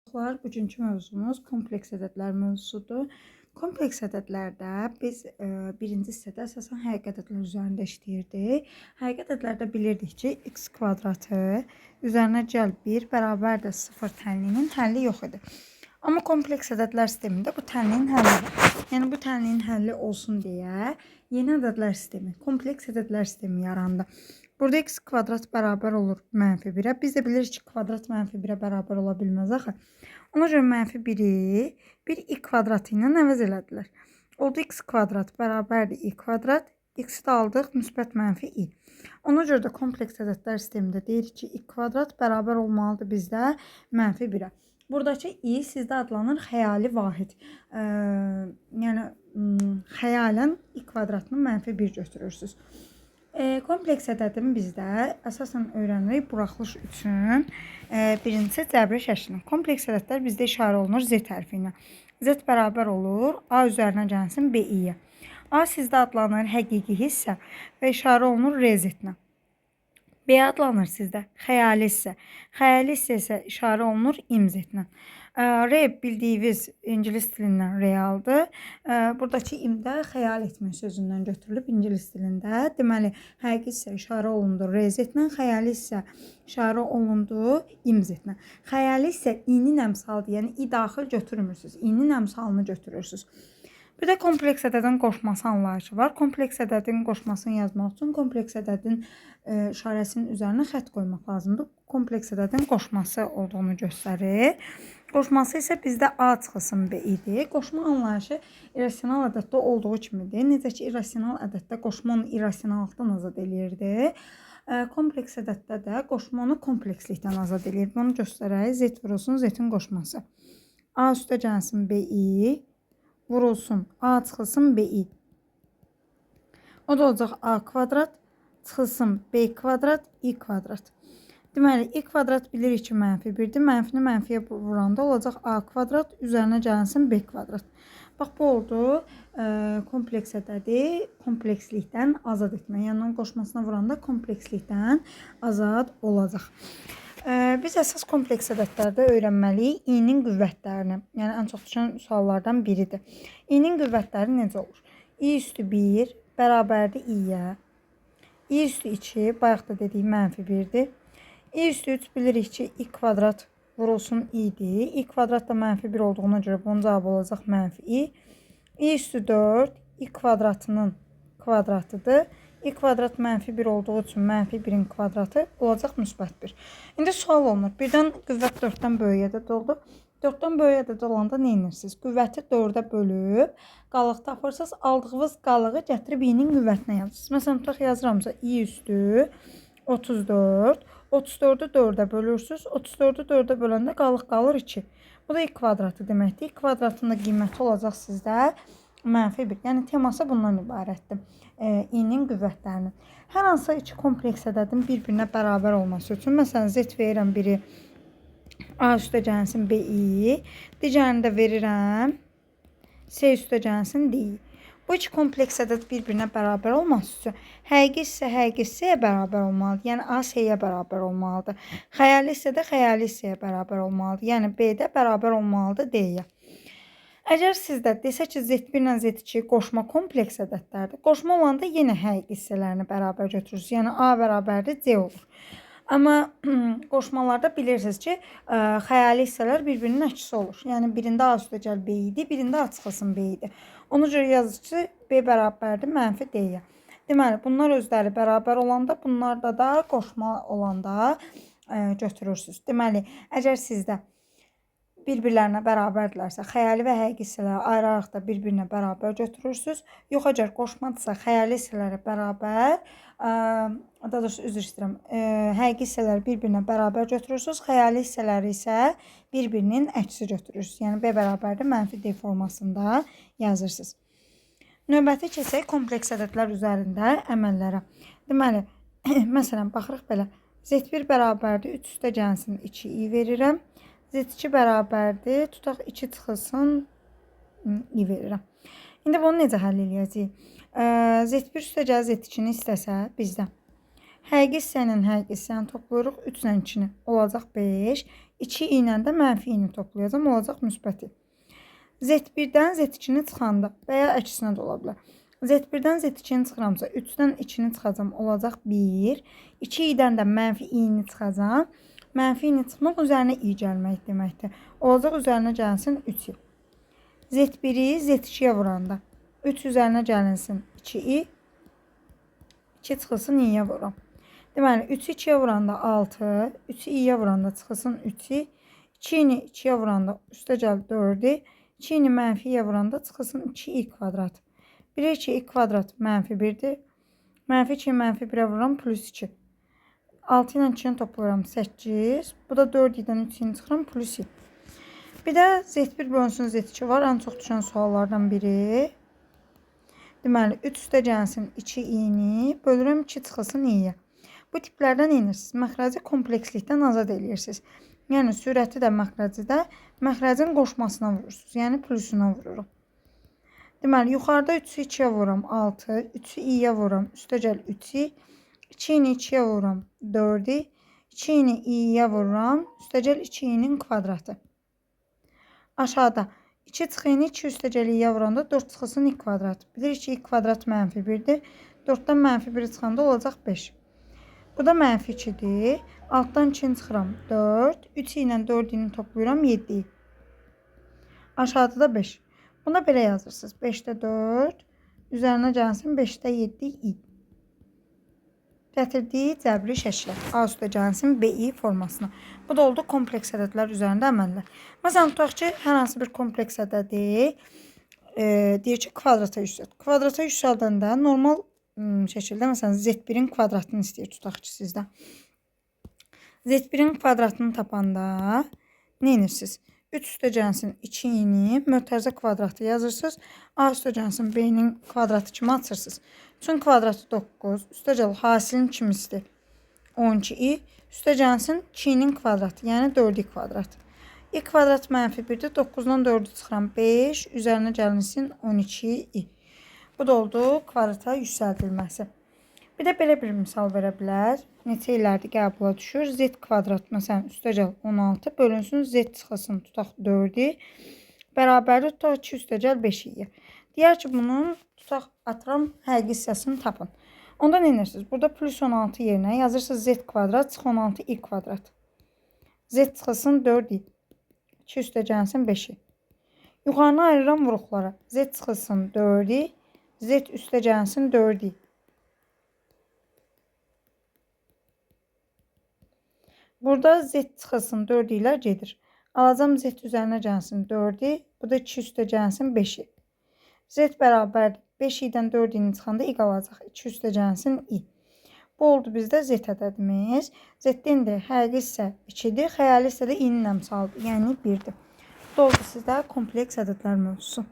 Uşaqlar, bugünkü mövzumuz kompleks ədədlər mövzusudur. Kompleks ədədlərdə biz birinci hissədə əsasən həqiqi ədədlər üzərində işləyirdik. Həqiqi ədədlərdə bilirdik ki, x kvadratı üzərinə gəl 1 bərabərdir 0 tənliyinin həlli yox idi. Amma kompleks ədədlər sistemində bu tənliyin həlli var. Yəni bu tənliyin həlli olsun deyə yeni ədədlər sistemi, kompleks ədədlər sistemi yarandı. Burada x kvadrat bərabər olur mənfi 1-ə. Biz də bilirik ki, kvadrat mənfi 1-ə bərabər ola bilməz axı. Ona görə mənfi 1-i bir i kvadratı ilə əvəz elədilər. Oldu x kvadrat bərabərdir i kvadrat. X-i də aldıq müsbət mənfi i. Ona görə də kompleks ədədlər sistemində deyirik ki, i kvadrat bərabər olmalıdır bizdə mənfi 1-ə. Buradakı i sizdə adlanır xəyali vahid. Yəni xəyalən i kvadratını mənfi 1 götürürsünüz. Kompleks ədədin bizdə əsasən öyrənirik buraxılış üçün. Birincisi cəbri şəklini. Kompleks ədədlər bizdə işarə olunur Z hərfi ilə. Z bərabər olur A üzərinə gəlsin BI-yə. A sizdə adlanır həqiqi hissə və işarə olunur RZ-ilə. B adlanır sizdə xəyali hissə. Xəyali hissə isə işarə olunur İMZ-ilə. R bildiyiniz ingilis dilindən realdır. Buradakı im də xəyal etmək sözündən götürülüb ingilis dilində. Deməli, həqiqi hissə işarə olundu RZ-ilə, xəyali hissə işarə olundu İMZ-ilə. Xəyali hissə i-nin əmsalıdır. Yəni i daxil götürmürsünüz. İ-nin əmsalını götürürsünüz. Bir də kompleks ədədin qoşması anlayışı var. Kompleks ədədin qoşmasını yazmaq üçün kompleks ədədin işarəsinin üzərinə xətt qoymaq lazımdır. Kompleks ədədin qoşması olduğunu göstərir. Qoşması isə bizdə A çıxılsın B idi. Qoşma anlayışı irrasional ədəddə olduğu kimidir. Necə ki, irrasional ədəddə qoşma onu irrasionallıqdan azad eləyirdi. Kompleks ədəddə də qoşma onu komplekslikdən azad eləyir. Bunu göstərək. Z vurulsun Z-in qoşması. A üstə gəlsin BI vurulsun A çıxılsın BI. O da olacaq A kvadrat çıxılsın B kvadrat I kvadrat. Deməli, I kvadrat bilirik ki, mənfi 1-dir. Mənfini mənfiyə vuranda olacaq A kvadrat üzərinə gəlsin B kvadrat. Bax, bu oldu kompleks ədədi komplekslikdən azad etmək. Yəni, onun qoşmasına vuranda komplekslikdən azad olacaq. Biz əsas kompleks ədədlərdə öyrənməliyik i-nin qüvvətlərini. Yəni, ən çox düşən suallardan biridir. İ-nin qüvvətləri necə olur? İ üstü 1 bərabərdir i-yə. İ üstü 2, bayaq da dediyim mənfi 1-dir. İ üstü 3 bilirik ki, i kvadrat vurulsun i-dir. İ kvadrat da mənfi 1 olduğuna görə bunun cavabı olacaq mənfi i. İ üstü 4 i kvadratının kvadratıdır. İ kvadrat mənfi 1 olduğu üçün mənfi 1-in kvadratı olacaq müsbət 1. İndi sual olunur. Birdən qüvvət 4-dən böyük ədəd oldu. 4-dən böyük ədəd olanda nə edirsiniz? Qüvvəti 4-ə bölüb qalıq tapırsınız. Aldığınız qalığı gətirib i-nin qüvvətinə yazırsınız. Məsələn, tutaq yazıramsa i üstü 34. 34-ü 4-ə bölürsünüz. 34-ü 4-ə böləndə qalıq qalır 2. Bu da i kvadratı deməkdir. İ kvadratının da qiyməti olacaq sizdə mənfi 1. Yəni teması bundan ibarətdir. İ-nin qüvvətlərinin. Hər hansısa iki kompleks ədədin bir-birinə bərabər olması üçün, məsələn, Z verirəm biri A üstə gəlsin BI, digərini də verirəm C üstə gəlsin DI. Bu iki kompleks ədəd bir-birinə bərabər olması üçün həqiqi hissə həqiqi hissəyə bərabər olmalıdır. Yəni A C-yə bərabər olmalıdır. Xəyali hissə də xəyali hissəyə bərabər olmalıdır. Yəni B də bərabər olmalıdır D-yə. Əgər sizdə desə ki, Z1 ilə Z2 qoşma kompleks ədədlərdir. Qoşma olanda yenə həqiqi hissələrini bərabər götürürsünüz. Yəni A bərabərdir C olur. Amma qoşmalarda bilirsiniz ki, xəyali hissələr bir-birinin əksi olur. Yəni birində A üstə gəl B idi, birində A çıxılsın B idi. Ona görə yazır ki, B bərabərdir mənfi D-yə. Deməli, bunlar özləri bərabər olanda, bunlarda da qoşma olanda götürürsünüz. Deməli, əgər sizdə bir-birlərinə bərabərdirlərsə, xəyali və həqiqi hissələri ayrı-ayrılıqda bir-birinə bərabər götürürsünüz. Yox, əgər qoşmadırsa, xəyali hissələri bərabər, daha doğrusu üzr istəyirəm, həqiqi hissələri bir-birinə bərabər götürürsünüz, xəyali hissələri isə bir-birinin əksi götürürsünüz. Yəni B bərabərdir mənfi D formasında yazırsınız. Növbəti keçək kompleks ədədlər üzərində əməllərə. Deməli, məsələn, baxırıq belə. Z1 bərabərdir 3 üstə gəlsin 2 i verirəm. Z2 bərabərdir. Tutaq 2 çıxılsın i verirəm. İndi bunu necə həll eləyəcəyik? Z1 üstə gəl Z2-ni istəsə bizdə. Həqiqi hissə ilə həqiqi hissəni toplayırıq. 3 ilə 2-ni olacaq 5. 2 i ilə də mənfi i-ni toplayacağam. Olacaq müsbəti. Z1-dən Z2-ni çıxanda və ya əksinə də ola bilər. Z1-dən Z2-ni çıxıramsa 3-dən 2-ni çıxacam, olacaq 1. 2 i-dən də mənfi i-ni çıxacam. Mənfi i-ni çıxmaq üzərinə i gəlmək deməkdir. Olacaq üzərinə gəlsin 3i. Z1-i Z2-yə vuranda 3 üzərinə gəlinsin 2i. 2 çıxılsın i-yə vururam. Deməli 3-ü 2-yə vuranda 6, 3-ü i-yə vuranda çıxılsın 3i. 2-ni 2-yə vuranda üstəgəl 4-i. 2-ni mənfi i-yə vuranda çıxılsın 2i kvadrat. Bilirik ki, i kvadrat mənfi 1-dir. Mənfi 2-ni mənfi 1-ə vururam, plus 2. 6 ilə 2-ni toplayıram, 8. Bu da 4 i-dən 3-ni çıxıram, plus i. Bir də Z1 bölünsün Z2 var. Ən çox düşən suallardan biri. Deməli, 3 üstə gəlsin 2 i-ni, bölürəm 2 çıxılsın i-yə. Bu tiplərdən edirsiniz? Məxrəci komplekslikdən azad eləyirsiniz. Yəni, sürəti də məxrəci də məxrəcin qoşmasına vurursunuz. Yəni, plusuna vururuq. Deməli, yuxarıda 3-ü 2-yə vururam 6, 3-ü i-yə vururam, üstəgəl 3-i, 2-ni 2-yə vururam 4-i, 2-ni i-yə vururam, üstəgəl 2-nin kvadratı. Aşağıda 2 çıx i-ni 2 üstəgəl i-yə vuranda 4 çıxılsın i kvadrat. Bilirik ki, i kvadrat mənfi 1-dir. 4-dən mənfi 1-i çıxanda olacaq 5. Bu da mənfi 2-dir. Altdan 2-ni çıxıram 4. 3 i ilə 4-ni toplayıram 7 i. Aşağıda da 5. Buna belə yazırsınız. 5-də 4, üzərinə gəlsin 5-də 7 i. Gətirdiyi cəbri şəklə. A üstə gəlsin BI formasına. Bu da oldu kompleks ədədlər üzərində əməllər. Məsələn, tutaq ki, hər hansı bir kompleks ədədi deyir ki, kvadrata yüksəlt. Kvadrata yüksəldəndə normal şəkildə, məsələn, Z1-in kvadratını istəyir, tutaq ki, sizdən. Z1-in kvadratını tapanda nə edirsiniz? 3 üstə gəlsin 2-ni mötərizə kvadratı yazırsınız. A üstə gəlsin B-nin kvadratı kimi açırsınız. 3-ün kvadratı 9, üstəgəl hasilin kimisidir? 12i, üstə gəlsin 2-nin kvadratı, yəni 4i kvadrat. I kvadrat mənfi 1-dir, 9-dan 4-ü çıxıram 5, üzərinə gəlinsin 12i. Bu da oldu kvadrata yüksəldilməsi. Bir də belə bir misal verə bilər. Neçə illərdir qəbula düşür. Z kvadrat məsələn üstəgəl 16 bölünsün Z çıxılsın tutaq 4-i. Bərabərdir tutaq 2 üstəgəl 5-i. Deyər ki, bunun tutaq atıram həqiqi hissəsini tapın. Onda nə edirsiniz? Burada plus 16 yerinə yazırsınız Z kvadrat çıx 16 i kvadrat. Z çıxılsın 4i. 2 üstəgəlsin 5-i. Yuxarını ayırıram vuruqlara. Z çıxılsın 4-i. Z üstəgəlsin 4-i. Burada Z çıxılsın 4 ilə gedir. Alacam Z üzərinə gəlsin 4-i. Bu da 2 üstə gəlsin 5-i. Z bərabərdir 5 i-dən 4-ini çıxanda i qalacaq. 2 üstə gəlsin i. Bu oldu bizdə Z ədədimiz. Z-də indi həqiqi hissə 2-dir, xəyali hissə də i-nin əmsalıdır, yəni 1-dir. Bu da oldu sizdə kompleks ədədlər mövzusu.